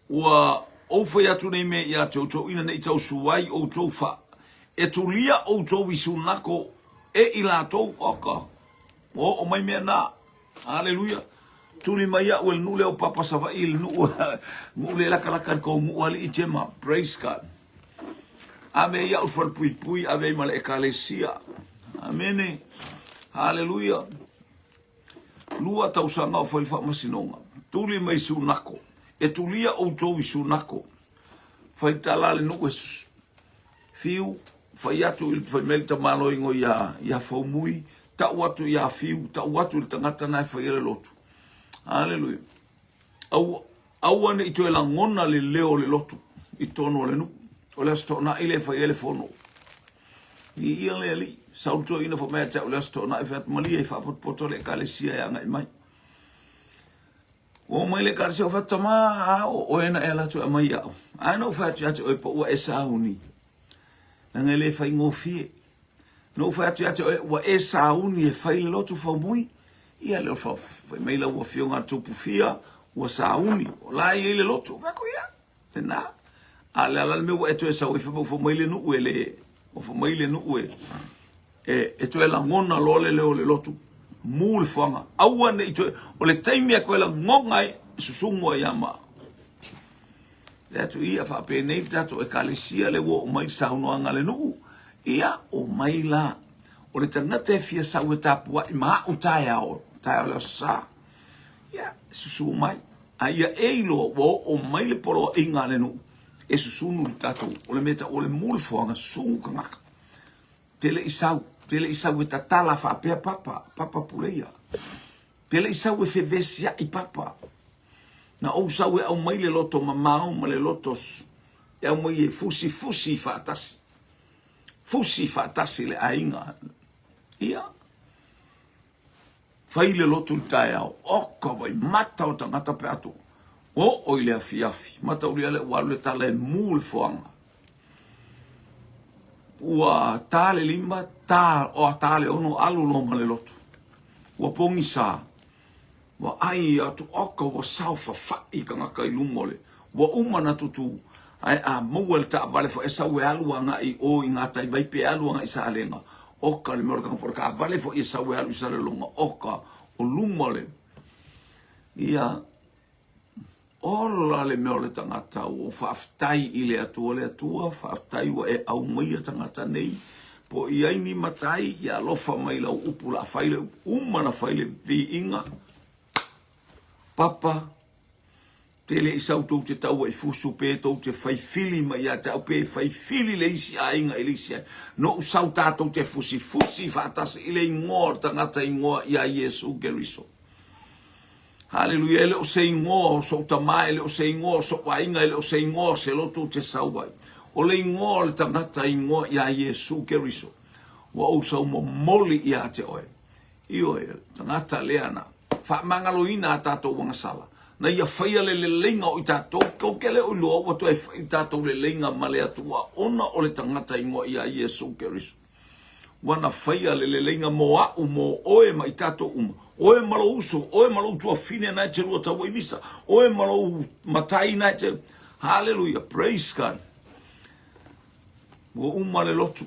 Speaker 1: Ua ou fai atu nei mea ia te outou ina nei tausu ai outou fa e tulia outou i sunako e i latou oka. Ua oo mai mea na. Haleluia. Tuli mai au e le nuu lea o Papa Savaii le nuu nuu le lakalaka i kou nuu alii Jema. Praise God. Ave ai au i falepuipui, ave ai ma le ekalesia. Amene. Haleluia. Lua tausaga o fai le faamasinoga. Tuli mai Sunako. E tulia outou i Sunako. Fai tala le nuu e fiu, fai atu i fai mai le tamaloigo ia ia Faumui, tau atu ia Fiu, tau atu i le tagata na e faia le lotu. Haleluia. Aua, aua ne i toe lagona le leo o le lotu i totonu o le nuu. O le Aso Toonai lea e fai ai le fono. Viia le Alii. Sau le toeaina fai mai ia te au i le Aso Toonai, fai atu, Malie, faapotopoto le Ekalesia e agai mai. Ua oo mai le Ekalesia, ou fai atu, Tama, a o oe na e ala atu e aumai iaʻu. Ae na ou fai atu ia te oe, po ua e sauni. Leaga e le faigofie. Na ou fai atu ia te oe, ua e sauni e fai le lotu faumui. Ia lea fai mai lau afioga a Tupu Fia, ua sauni, o la e i ai le lotu. Ou fai atu, ia, lena. A le ala le mea ua e toe sau ai, fai mai, ua fai mai le nuu e le, ua fai mai le nuu e, e, e toe lagona loa le leo o le lotu, mu le foaga. Aua ne i toe, o le taimi e toe lagona ai, susugu ai ama. Le atu ia faapenei le tatou ekalesia le ua oo mai le saunoaga a le nuu, ia o mai la. O le tagata e fia sau e tapuai ma au taeao, taeao le aso sa, ia susu mai. A ia e iloa ua oo mai le poloaiga a le nuu e susunu le tatou, o le mea tau o le mu le foaga, susunu tagata. Te le i sau, te le i sau e tatala faapea papa, papa puleia. Te le i sau e fevesiai papa. Na ou sau e aumai le loto mamao ma le loto e aumai e fusifusi faatasi. Fusi faatasi le aiga. Ia, fai le lotu i le taeao. Oka vai, mata o tagata pe atu. Oo i le afiafi. Mataulia lea ua alu le tala e mu le foaga. Ua ta le lima, ta, o ta le ono, alu loa ma le lotu. Ua pogisa. Ua ai atu, oka ua saofafai tagata i luma o le, ua uma ona tutū, ae a maua le taavale foi e sau e alu agai i o i Gataivai pe alu agai i Salega, oka le mea o le tagata, po o le taavale foi e sau e alu i Salelologa, oka, O luma o le, ia, ola le mea o le tagata, ua ou faafetai i le Atua, le Atua, faafetai ua e aumaia tagata nei, po o i ai ni matai, ia alofa mai lau upu la fai le upu, uma na fai le viiga, papa, te le i sau tou te taua i fusu pe tou te fai fili mai ia te au pe fai fili le isi aiga i le isi aiga. Noʻu sau tatou te fusifusi faatasi i le igoa o le tagata igoa ia Iesu Keriso. Haleluia, e le o se igoa o sou tama, e le o se igoa o sou aiga, e le o se igoa o se loto ou te sau ai. O le igoa o le tagata igoa ia Iesu Keriso. Ua ou sau momoli ia te oe. Ioe, le tagata lea na faamagaloina a tatou agasala, na ia faia le leleiga o i tatou, tou te le o iloa ua toe fai le tatou leleiga ma le Atua ona o le tagata igoa ia Iesu Keriso. Ua na faia le leleiga mo a'u, mo oe ma i tatou uma. Oe ma lou uso, oe ma lou tuafine na e te lua taua i misa, oe ma lou matai na e te... Haleluia, praise God. Ua uma le lotu.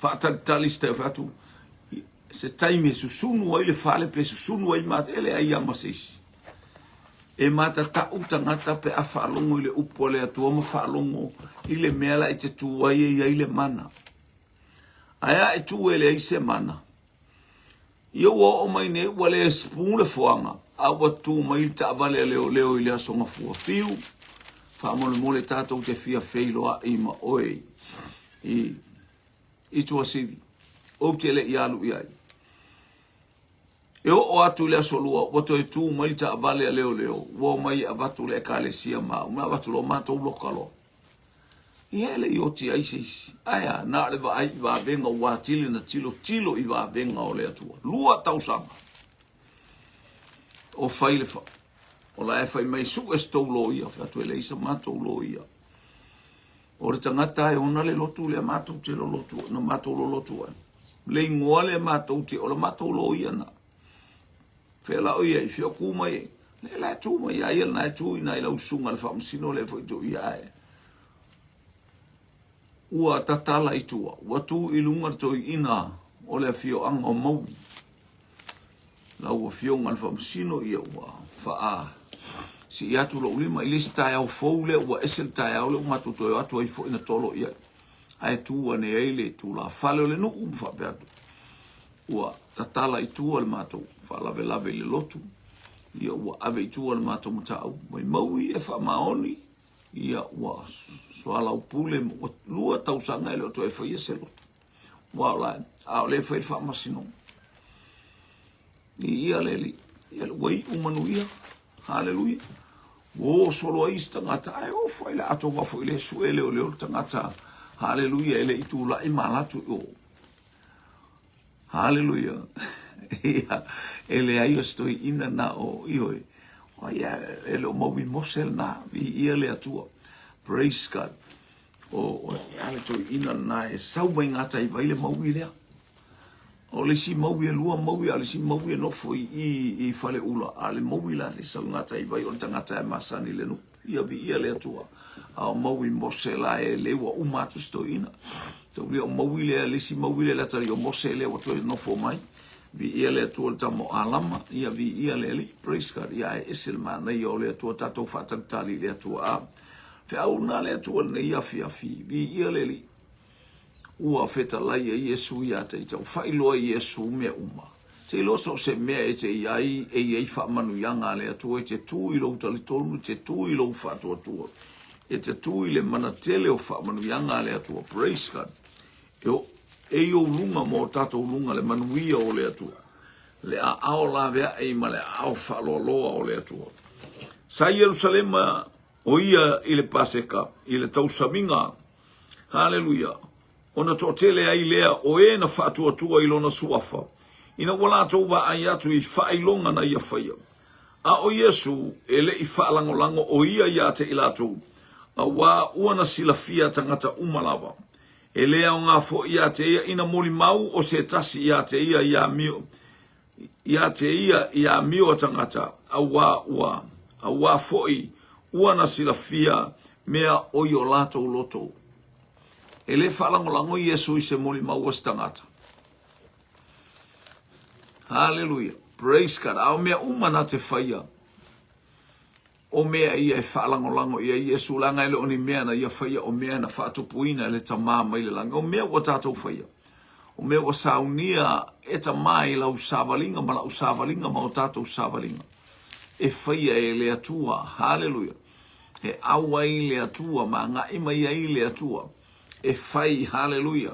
Speaker 1: Faatalitali se taimi, fai atu, se taimi e susunu ai le fale pe susunu ai ma e leai lava ma se isi. E matatau tagata pe a faalogo i le upu a le Atua ma faalogo i le mea la e te tu ai e i ai le mana. Ae a e tu e leai se mana, Ia ua oo mai nei ua le spu le foaga, a ua tu mai le taavale a leoleo i le Aso Gafua. Fiu, faamolemole tatou te fia feiloai ma oe i, i Tuasivi. Ou te le i alu i ai. E oo atu i le aso lua, ua toe tu mai le taavale a leoleo, ua omai e avatu le ekalesia ma au, ma avatu loa matou loka loa. Ia e le i oti ai se isi. Ae a, na o le vaai i vavega ua atili na tilotilo i vavega o le Atua. Lua tausaga o fai le fa, o la e fai mai sue se tou loia, fai atu e leai sa matou loia. O le tagata e ona le lotu lea matou te lolotu, na matou lolotu ai. Le igoa lea matou te, o le matou loia na. Fea la o i ai, fea o tu mai ai. Lea la e tu mai ia ia lena e tu i ina i lau susuga i le faamasino lea foi tou ia ae. Ua tatala i tua, ua tu i luga le toeaina o le afioaga o Maui. Lau afioga i le faamasino ia ua faa sii atu lou lima i le isi taeao fou lea ua ese le taeao lea ua matou toe o atu ai foi na tolo i ai. Ae tu ane ai le tulafale o le nuu ma faapea atu. Ua tatala i tua le matou faalavelave i le lotu, ia ua ave i tua le matou mataupu. Maimau e faamaoni, ia ua soalaupule, ua lua tausaga e le o toe faia se lotu. Ua o la, a o lea e fai le faamasinoga. Viia le Alii, ia ua iu manuia. Haleluia. Ua o solo ai isi tagata, ae o foi le atoa foi le sue leoleo le tagata. Haleluia, e le i tulai ma alu atu i o. Haleluia. Ia, e leai o se toeaina na o, ioe, o ia, e le o maui Mose lena, viia le Atua. Praise God. O, o ia le toeaina lena e sau mai gataivai le maui lea. O le isi maui e lua maui, a o le isi maui e nofo i i i Faleula, a o le maui la le sau gataivai o le tagata e masani i le nuu. Ia viia le Atua. A o maui Mose la e le ua uma atu si toeaina. Taulia o maui lea, le isi maui lea le atalii o Mose lea ua toe nofo mai. Viia le Atua le tama o Alama, ia viia le Alii. Praise God. Ia ae ese le manaia o le Atua, tatou faatalitali i le Atua. A feau na le Atua lenei afiafi. Viia le Alii. Ua fetalai ai Iesu ia te ia, ua faailoa e Iesu mea uma. Te iloa so o se mea e te i ai, e i ai faamanuiaga a le Atua, e te tu i lou talitonu, e te tu i lou faatuatua, e te tu i le mana tele o faamanuiaga a le Atua. Praise God. E, o, e i ou luga ma o tatou luga le manuia o le Atua, le aao laveai ma le aao faaloaloa o le Atua. Sa i Ierusalema o ia i le Paseka, i le tausamiga Haleluia! Ona toatele ai lea o e na faatuatua i lona suafa, ina ua latou vaai atu i faailoga na ia faia. A o Iesu e le i faalagolago o ia ia te i latou, auā ua na silafia tagata uma lava. E le aoga foi ia te ia ina molimau o se tasi ia te ia i amio, ia te ia i amio a tagata, auā ua, auā foi ua na silafia mea o i o latou loto. E le faalagolago Iesu i se molimau a se tagata. Haleluia. Praise God. A o mea uma na te faia, o mea ia e faalagolago i ai Iesu, leaga e le o ni mea na ia faia, o mea na faatupuina e le Tamā mai le lagi. O mea ua tatou faia, o mea ua saunia e Tamā i lau savaliga ma la'u savaliga ma o tatou savaliga, e faia e le Atua. Haleluia. E au ai le Atua ma agai mai ai le Atua e fai, haleluia,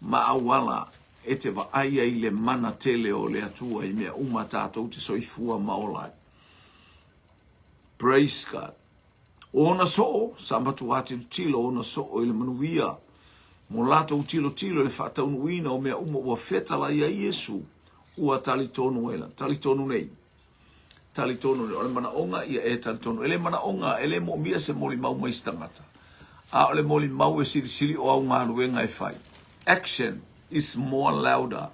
Speaker 1: ma auala e te vaai ai le mana tele o le Atua i mea uma tatou te soifua ma ola ai. Praise God. O ona soo, sa matuā tilotilo ona soo i le manuia mo latou tilotilo i le faataunuuina o mea uma ua fetalai ai Iesu, ua talitonu ai la, talitonu nei. Talitonu nei. O le manaoga ia e talitonu. E le manaoga, e le moomia se molimau mai se tagata. A o le molimau e silisili o au galuega e fai. Action is more louder.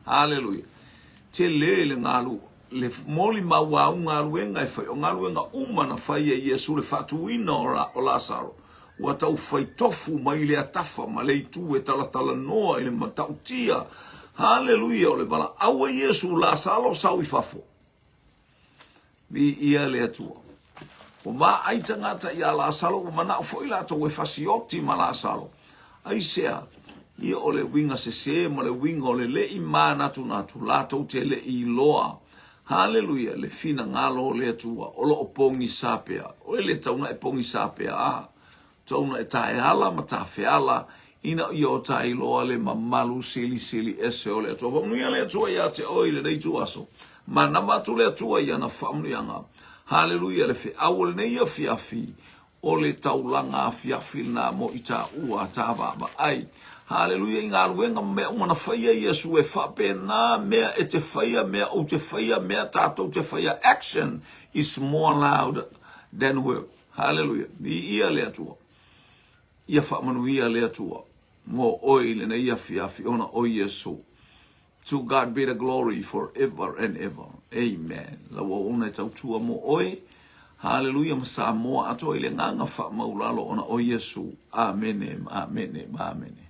Speaker 1: Haleluia. Tele le galu, le molimau a au galuega e fai. O galuega uma na fai e Iesu le faatuina o Lasaro, ua tau fai tofu mai lea tafa ma le itu e talatalanoa i le matautia. Haleluia, o le valaau a Iesu, Lasaro sau i fafo. Viia le Atua. Ua vaai tagata iā Lasalo, ua manao foi latou e fasioti ma Lasalo. Aisea? Ia o le uiga sesē ma le uiga o le le i manatunatu, latou te le i iloa. Haleluia, le finagalo o le Atua, o lo o pogisa pea. E le tatau ona e pogisa pea, a. Tatau ona e taeala ma tafeala ina ia o ta iloa le mamalu silisili ese o le Atua. Faamanuia le Atua iā te oe i lenei ituaso. Manava atu le Atua i ana faamanuiaga. Haleluia, le feau o lenei afiafi, o le taulaga afiafi lena mo i taua ta vaavaai. Haleluia, i galuega ma mea uma na faia Iesu e faapena mea e te faia, mea ou te faia, mea tatou te faia. Action is more loud than word. Haleluia, viia le Atua. Ia faamanuia le Atua mo oe i lenei afiafi ona o Iesu. To God be the glory for ever and ever. Amen. Lau auauna e tautua mo oe. Haleluia ma Samoa atoa i le agaga faamaulalo ona o Iesu. Amene, amene, amene.